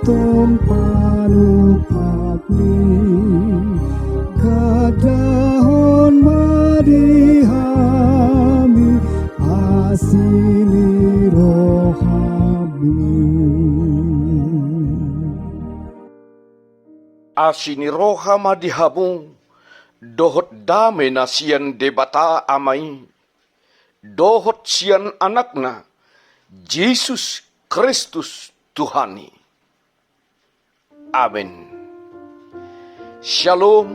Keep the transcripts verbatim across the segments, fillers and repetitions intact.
Tong panumpakmi, gandahon ma di hami asi ni rohami. Asi ni roha ma di hamu, dohot dame na sian Debata Ama i, dohot sian Anakna, Jesus Kristus Tuhan i. Amen. Syalom.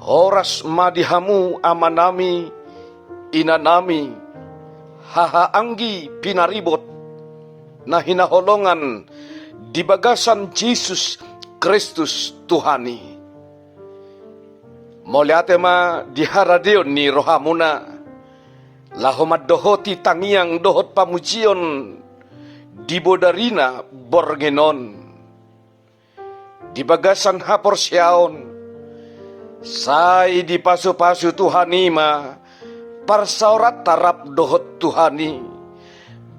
Horas ma di hamu amanami, inanami, hahaanggi pinaribot, na hinaholongan di bagasan Jesus Kristus Tuhan i. Mauliate ma di haradeon ni rohamuna, laho mandohoti tangiang dohot pamujion di bodarina borngin on. Di bagasan haporseaon, sai dipasupasu Tuhan i ma parsaoranta rap dohot Tuhan i,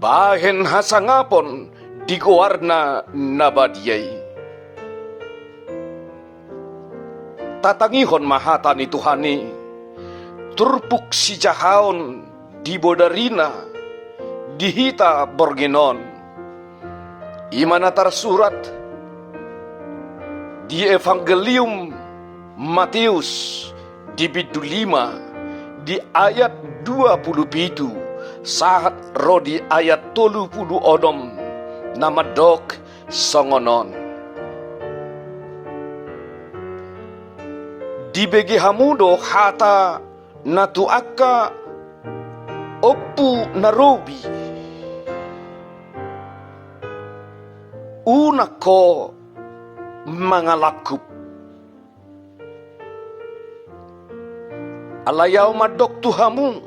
bahen hasangapon di goarna na badia i. Tatangihon ma hata ni Tuhan i, turpuk sijahaon di bodarina di hita borngin on. I ma na tarsurat di Evangelium Mateus di bindu lima, di ayat dua pulu pitu sahat ro di ayat tolu pulu onom, na mandok songon on. Dibege hamu do hata na tu angka ompu na robi. Unang ho mangalangkup. Alai ahu mandok tu hamu,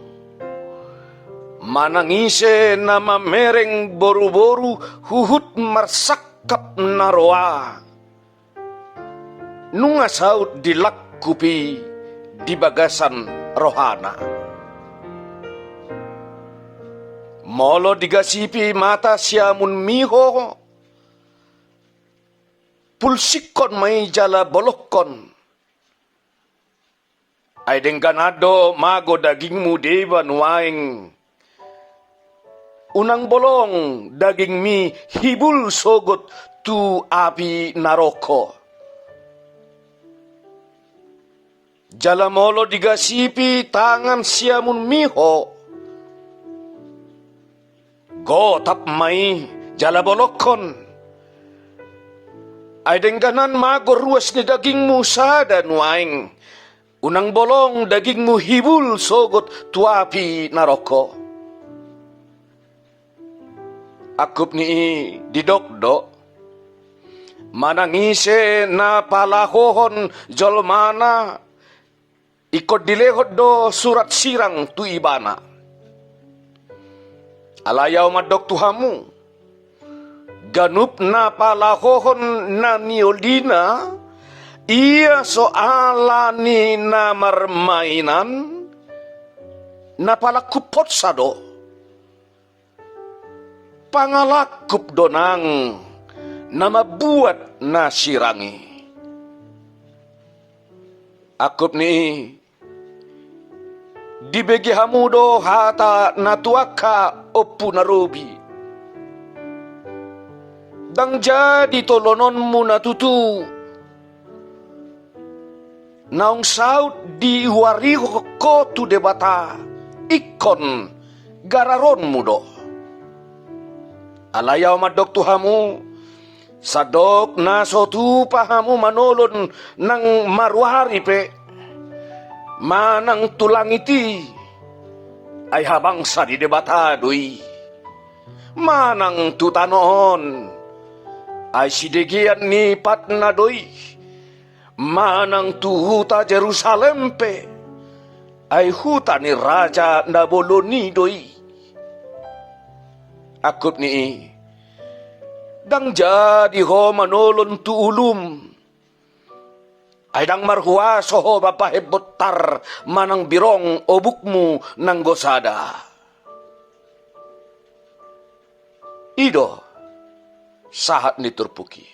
manang ise na mamereng boruboru huhut marsangkap na roa, nunga saut dilangkupi di bagasan rohana. Molo digasipi mata siamunmi ho, pulsikkon ma i jala bolongkon. Ai dengganan do mago dagingmu deba nuaeng. Unang bolong dagingmi hibul sogot tu api naroko. Jala molo digasipi tangan siamunmi ho, gotap ma i jala bolongkon. Ai dengganan mago ruas ni dagingmu sada nuaeng. Unang bolong dagingmu hibul sogot tu api naroko. Angkup ni i didok do, manang ise na palahohon jolmana, ingkon dilehon do surat sirang tu ibana. Alai ahu mandok tu hamu, ganup na palahohon na niolina, ia so ala ni na marmainan, na palangkuphonsa do. Pangalangkup do nang na mambuat na sirang i. Angkup ni i, dibege hamu do hata na tu angka ompu na robi. Ndang jadi tolononmu na tutu. Naung saut diuarihon ho tu Debata, ingkon gararonmu do. Alai ahu mandok tu hamu, sandok na so tupa hamu manolon nang maruari pe, manang tu langit i, ai habangsa ni Debata do i. Manang tu tano on, ai sidegean ni patna do i. Manang tu huta Jerusalem pe, ai huta ni raja na bolon i do i. Angkup ni i, ndang jadi ho manolon tu ulum. Ai ndang marhuaso ho mambahen bontar manang birong obukmu nanggo sada. I do, sahat ni turpuk i.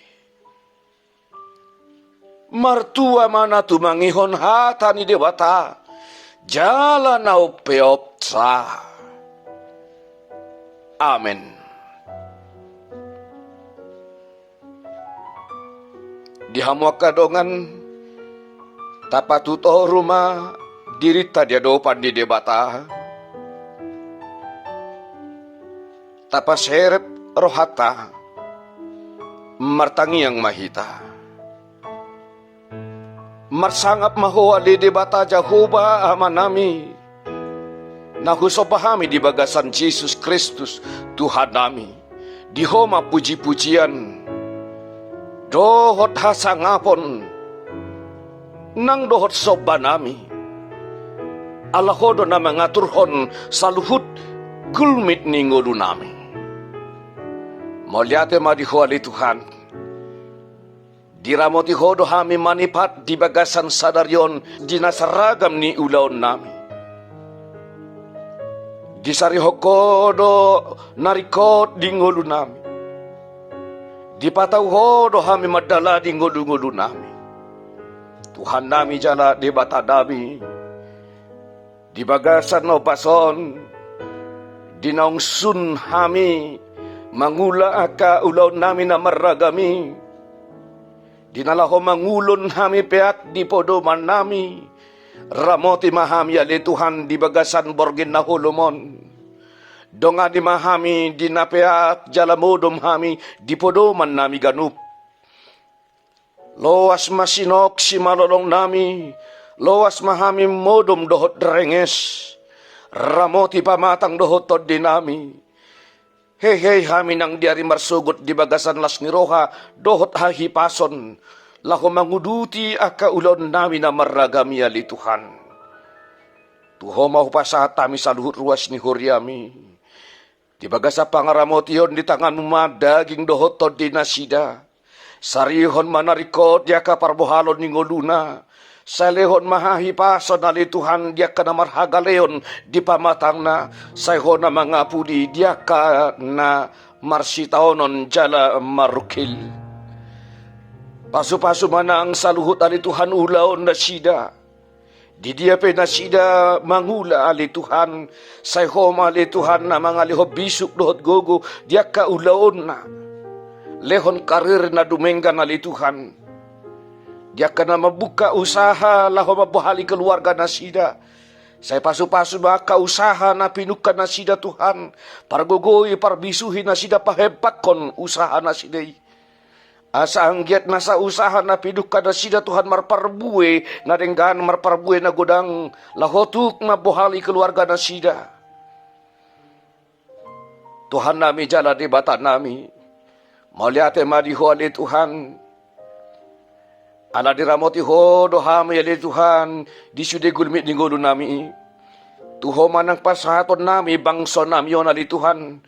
Martua ma na tumangihon hata ni Debata, jala na umpeopsa. Amen. Di hamu angka dongan, tapatutoru ma dirinta di adopan ni Debata. Tapaserep rohanta, martangiang ma hita. Marsangap ma Ho ale Debata Jahowa Amanami, na husomba hami di bagasan Jesus Kristus Tuhannami. Di Ho ma pujipujian dohot hasangapon nang dohot sombanami. Ala Ho do na mangaturhon saluhut gulmit ni ngolunami. Mauliate ma di Ho ale Tuhan. Diramoti Ho do hami manipat di bagasan sadari on di na siragam ni ulaonnami. Disarihon Ho do na ringkot di ngolunami. Dipatau Ho do hami mandalani ngolungolunami. Tuhannami jala Debatanami. Di bagasan ombas on, di naung sun hami mangula angka ulaonnami na marragam i, di na laho mangulon hami peak di podomannami, ramoti ma hami ale Tuhan di bagasan borngin na holom on. Dongani ma hami di na peak jala modom hami di podomannami ganup. Loas ma sinok simalolongnami, loas ma hami modom dohot renges. Ramoti pamatang dohot tondinami. Hehe hami nang di ari marsogot di bagasan las ni roha dohot hahipason, laho manguduti angka ulaonnami na marragam i ale Tuhan. Tu Ho ma hupasahat hami saluhut ruas ni huriami. Di bagasan pangaramotion di tanganmu ma daging dohot tondi nasida. Sarihon ma na ringkot di angka parbohalon ni ngoluna. Sai lehon ma hahipason ale Tuhan di angka na marhagaleon di pamatangna. Sai Ho na mangapuli di angka na marsitaonon jala marungkil. Pasupasu ma nang saluhut ale Tuhan ulaon nasida. Di dia pe nasida mangula ale Tuhan, sai Ho ma ale Tuhan na mangalehon bisuk dohot gogo di angka ulaonna. Lehon karir na dumenggan ale Tuhan. Di angka na mambuka usaha laho mambohali keluarga nasida. Sai pasupasu ma angka usaha na pinungka nasida Tuhan. Pargogoi, parbisuhi nasida, pahempangkon usaha nasida i. Asa anggiat nasa usaha na pinungka nasida Tuhan marparbue na denggan, marparbue na godang, laho tuk mambohali keluarga nasida. Tuhannami jala Debatanami, mauliate ma di Ho ale Tuhan. Ala diramoti Ho do hami ale Tuhan, di sude gulmit ni ngolunami i. Tu Ho ma nang pasahatonnami bangsonami on ale Tuhan.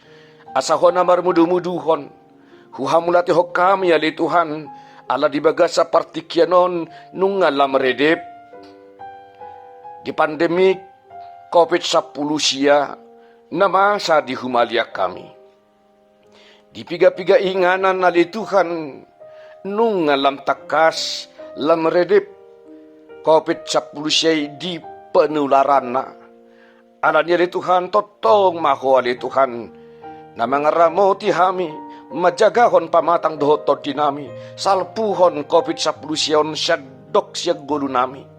Asa Ho na marmudumuduhon huhamuliatehon hami ale Tuhan, ala di bagasan partingkian on nunga lam redep di pandemi covid sampulu sia na masa di humaliang hami. Di piga-piga inganan ale Tuhan, nunga lam tangkas, lam redep covid sampulu sia i di penularanna. Alani ale Tuhan, tongtong ma Ho ale Tuhan na mangaramoti hami, manjagahon pamatang dohot tondinami, salpuhon covid sampulu sia on sian dok sian ngolunami.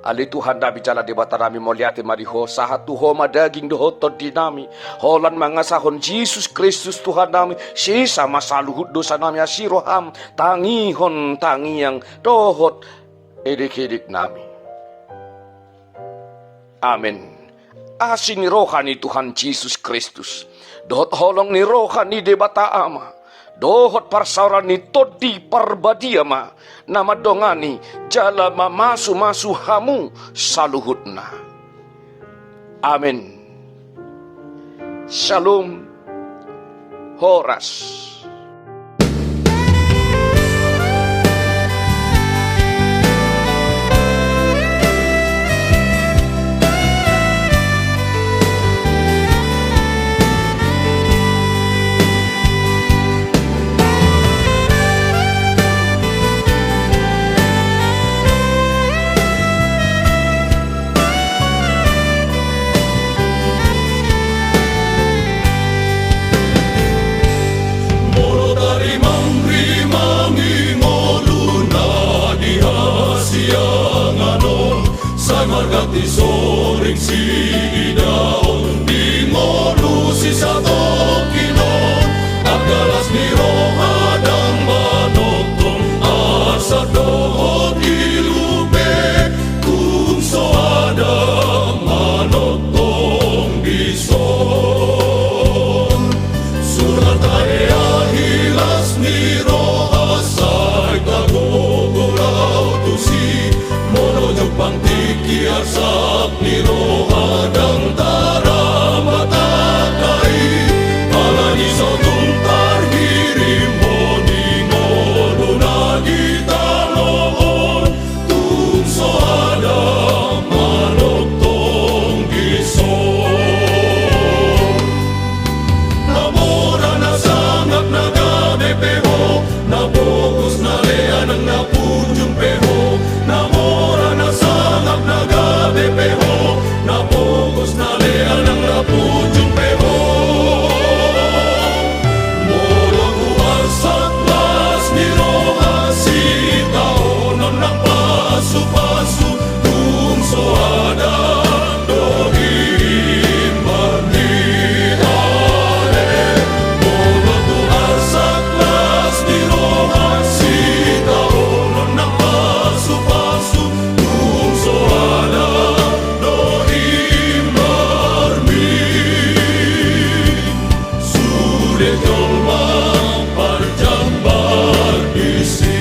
Ale Tuhannami jala Debatanami, mauliate ma di Ho, sahat tu Ho ma daging dohot tondinami. Holan mangasahon Jesus Kristus Tuhannami, sesa ma saluhut dosanami asi roham tangihon tangiang dohot edek-edeknami. Amen. Asi ni roha ni Tuhan Jesus Kristus dohot holong ni roha ni Debata Ama dohot parsaoran ni Tondi Parbadia ma na mandongani jala mamasumasu hamu saluhutna. Amen. Shalom. Horas. Soring siidaon di ngolu sisatongkinon, angka las ni roha ndang manongtong, arsak dohot ilu pe tung so adong manongtong dison. Surat ae ahi las ni roha sai tagogo laho tusi, molo jumpang tingki arsak ni roha ndang taramba tangkai, ala ni so tung tarhirim ho di ngolu na di tano on, tung so adong manongtong dison. Na mora na sangap na gabe pe ho, na pogos na lea nang na punjung pe ho. Na mora na sangap na gabe pe ho, na pogos na lea nang na punjung pe ho. Molo tu arsak las ni roha sitaonon nang pasupasu, tung so adong do imbar ni ale. Molo tu arsak las ni roha sitaonon nang pasupasu, tung so adong do imbar ni sude jolma parjambar disi.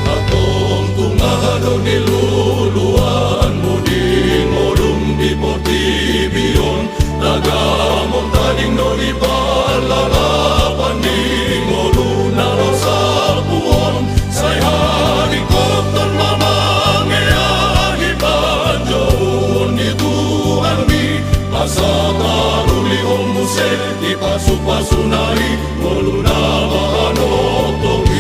Antong tung aha do niluluanmu di ngolum di portibi on? Tagamon tading do di parlalapan ni ngolu na ro salpu on. Sai haringkothon ma mangeahi panjouon ni Tuhanmi, asa tarulihon muse di pasupasuna i ngoluna manongtong i.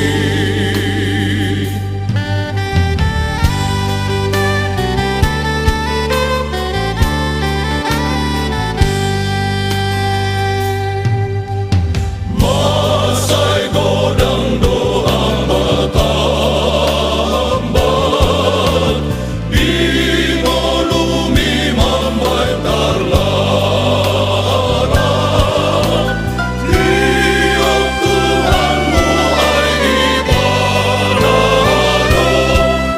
Mansai godang do hambat-hambat di ngolumi mambahen tarlala. Tiop Tuhanmu ai Ibana do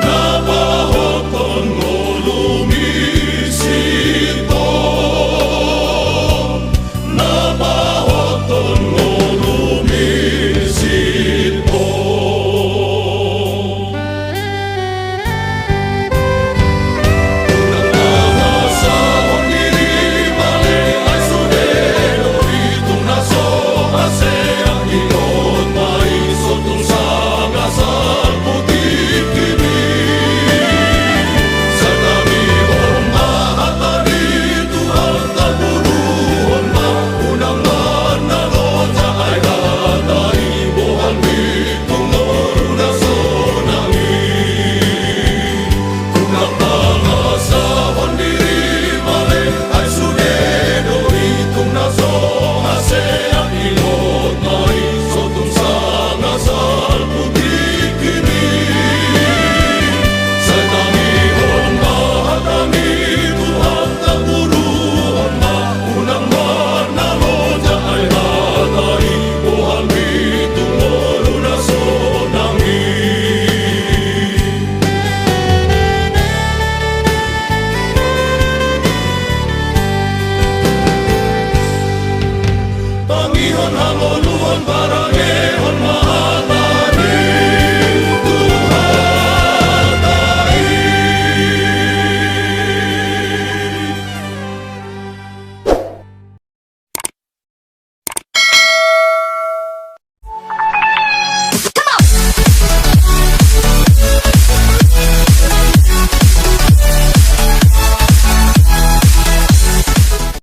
na pahothon ngolumi sintong, na pahothon ngolumi sintong. Unang pangasahon diri male, ai sude do i tung na so hasea. Ingot ma i, so tung sanga salpu tingkimi. Sai tangihon ma hata ni Tuhan, taguruhon ma, unang marnaloja ai hata i, bohal ni tung ngolu na sonang i. Unang pangasahon diri male, ai sude do i tung na so hasea. Ingot ma i, so tung sanga salpu tingkimi. Sai tangihon ma hata ni Tuhan, taguruhon ma, unang marnaloja ai hata i, bohal ni tung ngolu na sonang i. Tangihon hangoluan barang